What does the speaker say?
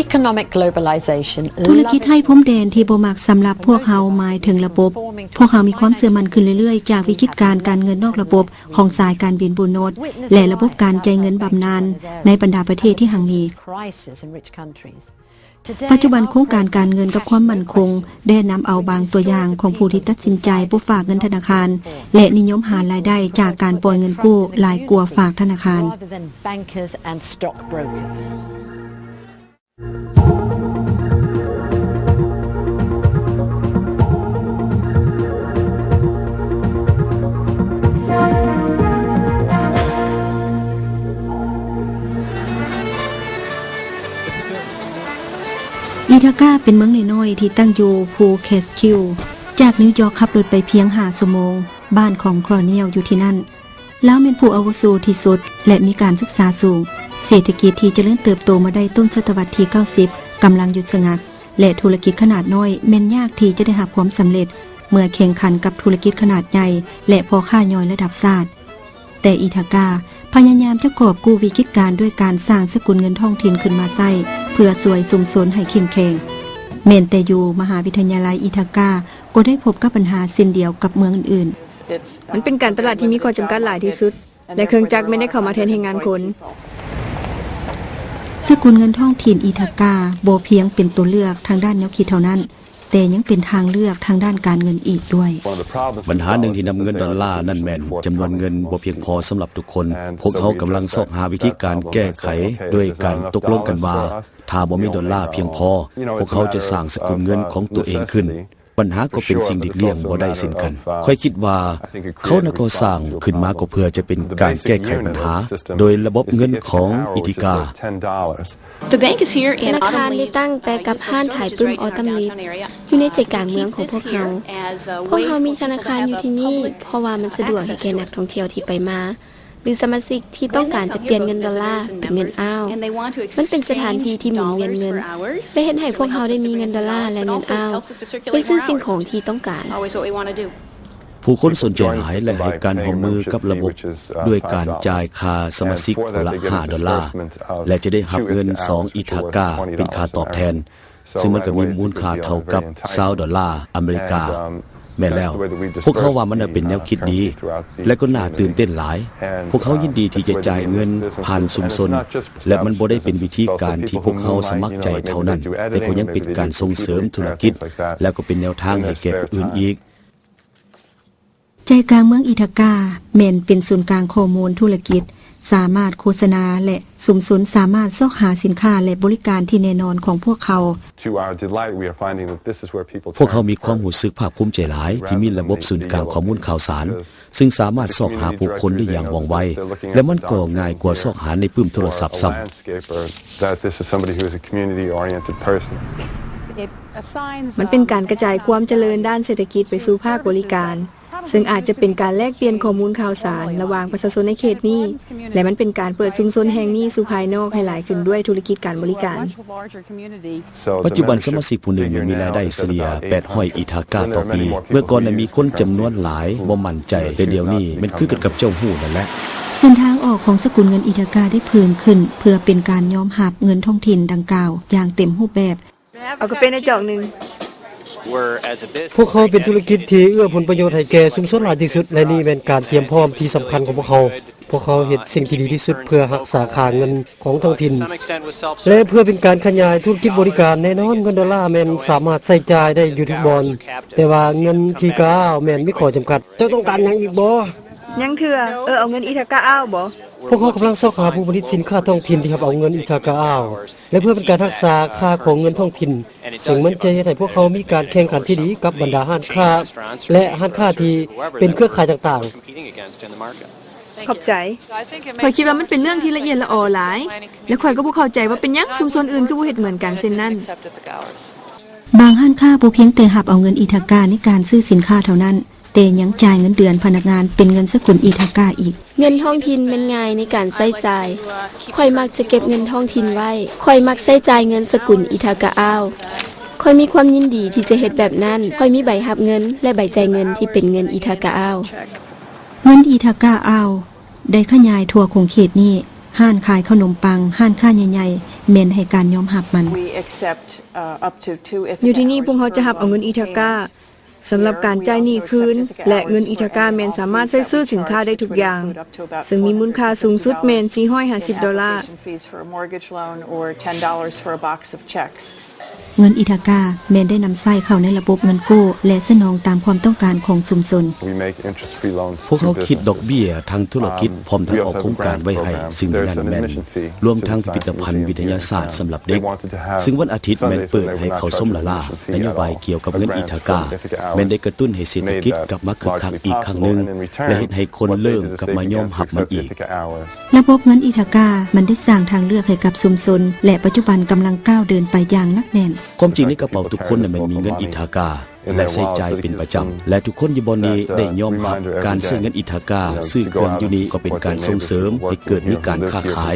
Economic globalization ທຸລະກິດໄຮ້ພົມແດນທີ່ບໍ່ມັກສຳລັບພວກເຮົາ ໝາຍເຖິງລະບົບ. ພວກເຮົາມີຄວາມເຊື່ອໝັ້ນຂຶ້ນເລື້ອຍໆ ຈາກວິກິດການການເງິນນອກລະບົບຂອງສາຍການບິນ Blue Note ແລະ ລະບົບການຈ່າຍເງິນບຳນານໃນບັນດາປະເທດທີ່ຮັ່ງມີ. ປັດຈຸບັນ, ໂຄງການການເງິນກັບຄວາມໝັ້ນຄົງໄດ້ນຳເອົາບາງຕົວຢ່າງຂອງຜູ້ທີ່ຕັດສິນໃຈບໍ່ຝາກເງິນທະນາຄານ ແລະ ນິຍົມຫາລາຍໄດ້ຈາກການປ່ອຍເງິນກູ້ຫຼາຍກວ່າຝາກທະນາຄານ. ອີທາກາເປັນເມືອງນ້ອຍໆທີ່ຕັ້ງຢູ່ພູແຄດຄິວ ຈາກນິວຢອກຂັບລົດໄປພຽງຫ້າຊົ່ວໂມງ. ບ້ານຂອງຄຣອນຽວຢູ່ທີ່ນັ້ນ. ລາວແມ່ນຜູ້ອາວຸໂສທີ່ສຸດ ແລະ ມີການສຶກສາສູງ. ເສດຖະກິດທີ່ຈະເລີນເຕີບໂຕມາໄດ້ຕົ້ນສະຕະວັດທີເກົ້າສິບກຳລັງຢຸດສະງັກ ແລະ ທຸລະກິດຂະໜາດນ້ອຍແມ່ນຍາກທີ່ຈະໄດ້ຮັບຄວາມສຳເລັດ ເມື່ອແຂ່ງຂັນກັບທຸລະກິດຂະໜາດໃຫຍ່ ແລະ ພໍ່ຄ້າຍ່ອຍລະດັບຊາດ. ແຕ່ອີທາກາພະຍາຍາມຈະກອບກູ້ວິກິດການດ້ວຍການສ້າງສະກຸນເງິນທ້ອງຖິ່ນຂຶ້ນມາໃຊ້ ເພື່ອຊ່ວຍຊຸມຊົນໃຫ້ເຂັ້ມແຂງ. ແມ່ນແຕ່ຢູ່ມະຫາວິທະຍາໄລອີທາກາກໍໄດ້ພົບກັບບັນຫາເຊັ່ນດຽວກັບເມືອງອື່ນໆ. ມັນເປັນການຕະຫຼາດທີ່ມີຂໍ້ຈຳກັດຫຼາຍທີ່ສຸດ ແລະ ເຄື່ອງຈັກແມ່ນໄດ້ເຂົ້າມາແທນແຮງງານຄົນ. ສະກຸນເງິນທ້ອງຖິ່ນອີທາກາບໍ່ພຽງເປັນຕົວເລືອກທາງດ້ານແນວຄິດເທົ່ານັ້ນ, ແຕ່ຍັງເປັນທາງເລືອກທາງດ້ານການເງິນອີກດ້ວຍ. ບັນຫາໜຶ່ງທີ່ນຳເງິນດອນລານັ້ນແມ່ນຈຳນວນເງິນບໍ່ພຽງພໍສຳລັບທຸກຄົນ. ພວກເຮົາກຳລັງຊອກຫາວິທີການແກ້ໄຂດ້ວຍການຕົກລົງກັນວ່າ ຖ້າບໍ່ມີດອນລາພຽງພໍ, ພວກເຮົາຈະສ້າງສະກຸນເງິນຂອງຕົວເອງຂຶ້ນ. ບັນຫາກໍເປັນສິ່ງຫຼີກລ່ຽງບໍ່ໄດ້ເຊັ່ນກັນ. ຂ້ອຍຄິດວ່າເຂົານັ້ນກໍ່ສ້າງຂຶ້ນມາກໍເພື່ອຈະເປັນການແກ້ໄຂບັນຫາໂດຍລະບົບເງິນຂອງອີທາກາ. ທະນາຄານໄດ້ຕັ້ງແປະກັບຮ້ານຂາຍປຶ້ມອອດຕັມລີບ ຢູ່ໃນໃຈກາງເມືອງຂອງພວກເຮົາ. ພວກເຮົາມີທະນາຄານຢູ່ທີ່ນີ້ ເພາະວ່າມັນສະດວກໃຫ້ແກ່ນັກທ່ອງທ່ຽວທີ່ໄປມາ ຫຼື ສະມາຊິກທີ່ຕ້ອງການຈະປ່ຽນເງິນດອນລາເປັນເງິນອ້າວ. ມັນເປັນສະຖານທີ່ທີ່ໝູນວຽນເງິນ ແລະ ເຮັດໃຫ້ພວກເຮົາໄດ້ມີເງິນດອນລາ ແລະ ເງິນອ້າວໄປຊື້ສິ່ງຂອງທີ່ຕ້ອງການ. ຜູ້ຄົນສົນໃຈຫຼາຍ ແລະ ໃຫ້ການຮ່ວມມືກັບລະບົບດ້ວຍການຈ່າຍຄ່າສະມາຊິກຜູ້ລະຫ້າດອນລາ ແລະ ຈະໄດ້ຮັບເງິນສອງອີທາກາເປັນຄ່າຕອບແທນ. ຊຶ່ງມັນກໍມີມູນຄ່າເທົ່າກັບຊາວດອນລາອາເມລິກາ. ແມ່ນແລ້ວ, ພວກເຮົາວ່າມັນເປັນແນວຄິດດີ ແລະ ກໍໜ້າຕື່ນເຕັ້ນຫຼາຍ. ພວກເຮົາຍິນດີທີ່ຈະຈ່າຍເງິນຜ່ານຊຸມຊົນ ແລະ ມັນບໍ່ໄດ້ເປັນວິທີການທີ່ພວກເຮົາສະໝັກໃຈເທົ່ານັ້ນ, ແຕ່ກໍຍັງເປັນການສົ່ງເສີມທຸລະກິດ ແລະ ກໍເປັນແນວທາງໃຫ້ແກ່ຜູ້ອື່ນອີກ. ໃຈກາງເມືອງອີທາກາແມ່ນເປັນສູນກາງຂໍ້ມູນທຸລະກິດ, ສາມາດໂຄສະນາ ແລະ ຊຸມຊົນສາມາດຊອກຫາສິນຄ້າ ແລະ ບໍລິການທີ່ແນ່ນອນຂອງພວກເຂົາ. ພວກເຮົາມີຄວາມຮູ້ສຶກພາກພູມໃຈຫຼາຍທີ່ມີລະບົບສູນກາງຂໍ້ມູນຂ່າວສານ, ຊຶ່ງສາມາດຊອກຫາຜູ້ຄົນໄດ້ຢ່າງວ່ອງໄວ ແລະ ມັນກໍງ່າຍກວ່າຊອກຫາໃນປຶ້ມໂທລະສັບຊ້ຳ. ມັນເປັນການກະຈາຍຄວາມຈະເລີນດ້ານເສດຖະກິດໄປສູ່ພາກບໍລິການ, ເຊິ່ງອາດຈະເປັນການແລກປ່ຽນຂໍ້ມູນຂ່າວສານລະຫວ່າງປະຊາຊົນໃນເຂດນີ້ ແລະ ມັນເປັນການເປີດຊຸມຊົນແຫ່ງນີ້ສູ່ພາຍນອກໃຫ້ຫຼາຍຂຶ້ນດ້ວຍທຸລະກິດການບໍລິການ. ປັດຈຸບັນສະມາຊິກຜູ້ໜຶ່ງມີລາຍໄດ້ສະເລ່ຍແປດຮ້ອຍອີທາກາຕໍ່ປີ. ເມື່ອກ່ອນນັ້ນມີຄົນຈຳນວນຫຼາຍບໍ່ໝັ້ນໃຈ, ແຕ່ດຽວນີ້ແມ່ນຄືກັນກັບເຈົ້າຮູ້ນັ້ນແຫຼະ. ເສັ້ນທາງອອກຂອງສະກຸນເງິນອີທາກາໄດ້ເພີ່ມຂຶ້ນ ເພື່ອເປັນການຍອມຮັບເງິນທ້ອງຖິ່ນດັ່ງກ່າວຢ່າງເຕັມຮູບແບບ. ເອົາກາເຟໃນຈອກໜຶ່ງ. ພວກເຮົາເປັນທຸລະກິດທີ່ເອື້ອຜົນປະໂຫຍດໃຫ້ແກ່ຊຸມຊົນຫຼາຍທີ່ສຸດ ແລະ ນີ້ແມ່ນການຕຽມພ້ອມທີ່ສຳຄັນຂອງພວກເຮົາ. ພວກເຮົາເຮັດສິ່ງທີ່ດີທີ່ສຸດເພື່ອຮັກສາຄ່າເງິນຂອງທ້ອງຖິ່ນ ແລະ ເພື່ອເປັນການຂະຫຍາຍທຸລະກິດບໍລິການ. ແນ່ນອນ, ເງິນດອນລາແມ່ນສາມາດໃຊ້ຈ່າຍໄດ້ຢູ່ທຸກບ່ອນ, ແຕ່ວ່າເງິນອີທາກາອ້າວແມ່ນມີຂໍ້ຈຳກັດ. ເຈົ້າຕ້ອງການຫຍັງອີກບໍ່? ຍັງເທື່ອ. ເອີ ເອົາເງິນອີທາກາອ້າວບໍ? ພວກເຮົາກຳລັງຊອກຫາຜູ້ຜະລິດສິນຄ້າທ້ອງຖິ່ນທີ່ຮັບເອົາເງິນອີທາກາອ້າວ ແລະ ເພື່ອເປັນການຮັກສາຄ່າຂອງເງິນທ້ອງຖິ່ນ, ເຊິ່ງມັນຈະເຮັດໃຫ້ພວກເຮົາມີການແຂ່ງຂັນທີ່ດີກັບບັນດາຮ້ານຄ້າ ແລະ ຮ້ານຄ້າທີ່ເປັນເຄືອຂ່າຍຕ່າງໆ. ຂອບໃຈ. ຂ້ອຍຄິດວ່າມັນເປັນເລື່ອງທີ່ລະອຽດລະອໍຫຼາຍ ແລະ ຂ້ອຍກໍບໍ່ເຂົ້າໃຈວ່າເປັນຫຍັງຊຸມຊົນອື່ນຄືບໍ່ເຮັດເໝືອນກັນເຊັ່ນນັ້ນ. ບາງຮ້ານຄ້າບໍ່ພຽງແຕ່ຮັບເອົາເງິນອີທາກາໃນການຊື້ສິນຄ້າເທົ່ານັ້ນ, ແຕ່ຍັງຈ່າຍເງິນເດືອນພະນັກງານເປັນເງິນສະກຸນອີທາກາອີກ. ເງິນທ້ອງຖິ່ນແມ່ນງ່າຍໃນການໃຊ້ຈ່າຍ. ຂ້ອຍມັກຈະເກັບເງິນທ້ອງຖິ່ນໄວ້. ຂ້ອຍມັກໃຊ້ຈ່າຍເງິນສະກຸນອີທາກາອາວ. ຂ້ອຍມີຄວາມຍິນດີທີ່ຈະເຮັດແບບນັ້ນ. ຂ້ອຍມີໃບຮັບເງິນ ແລະ ໃບຈ່າຍເງິນທີ່ເປັນເງິນອີທາກາອາວ. ເງິນອີທາກາອາວໄດ້ຂະຫຍາຍທົ່ວຂົງເຂດນີ້. ຮ້ານຂາຍເຂົ້າໜົມປັງ, ຮ້ານຄ້າໃຫຍ່ໆ ແມ່ນໃຫ້ການຍອມຮັບມັນ. ຢູ່ທີ່ນີ້ພວກເຮົາຈະຮັບເອົາເງິນອີທາກາ ສຳລັບການຈ່າຍໜີ້ຄືນ ແລະ ເງິນອີທາກາແມ່ນສາມາດໃຊ້ຊື້ສິນຄ້າໄດ້ທຸກຢ່າງ, ເຊິ່ງມີມູນຄ່າສູງສຸດແມ່ນສີ່ຮ້ອຍຫ້າສິບໂດລາ. ເງິນອີທາກາແມ່ນໄດ້ນຳໃຊ້ເຂົ້າໃນລະບົບເງິນກູ້ ແລະ ສະໜອງຕາມຄວາມຕ້ອງການຂອງຊຸມຊົນ. ພວກເຮົາຄິດດອກເບ້ຍທາງທຸລະກິດ ພ້ອມທັງອອກໂຄງການໄວ້ໃຫ້, ຊຶ່ງໃນນັ້ນແມ່ນລວມທັງພິພິທະພັນວິທະຍາສາດສຳລັບເດັກ, ຊຶ່ງວັນອາທິດແມ່ນເປີດໃຫ້ເຂົ້າຊົມລ້າໆ. ນະໂຍບາຍກ່ຽວກັບເງິນອີທາກາແມ່ນໄດ້ກະຕຸ້ນໃຫ້ເສດຖະກິດກັບມາຄຶກຄັກອີກຄັ້ງໜຶ່ງ ແລະ ເຮັດໃຫ້ຄົນເລີ່ມກັບມາຍອມຮັບມັນອີກ. ລະບົບເງິນອີທາກາມັນໄດ້ສ້າງທາງເລືອກໃຫ້ກັບຊຸມຊົນ ແລະ ປັດຈຸບັນກຳລັງກ້າວເດີນໄປຢ່າງໜັກແໜ້ນ. ຄວາມຈິງໃນກະເປົາທຸກຄົນນັ້ນແມ່ນມີເງິນອີທາກາ ແລະ ໃຊ້ຈ່າຍເປັນປະຈຳ ແລະ ທຸກຄົນຢູ່ບ່ອນນີ້ໄດ້ຍອມຮັບການໃຊ້ເງິນອີທາກາຊື້ເຄື່ອງຢູ່ນີ້ ກໍເປັນການສົ່ງເສີມໃຫ້ເກີດມີການຄ້າຂາຍ.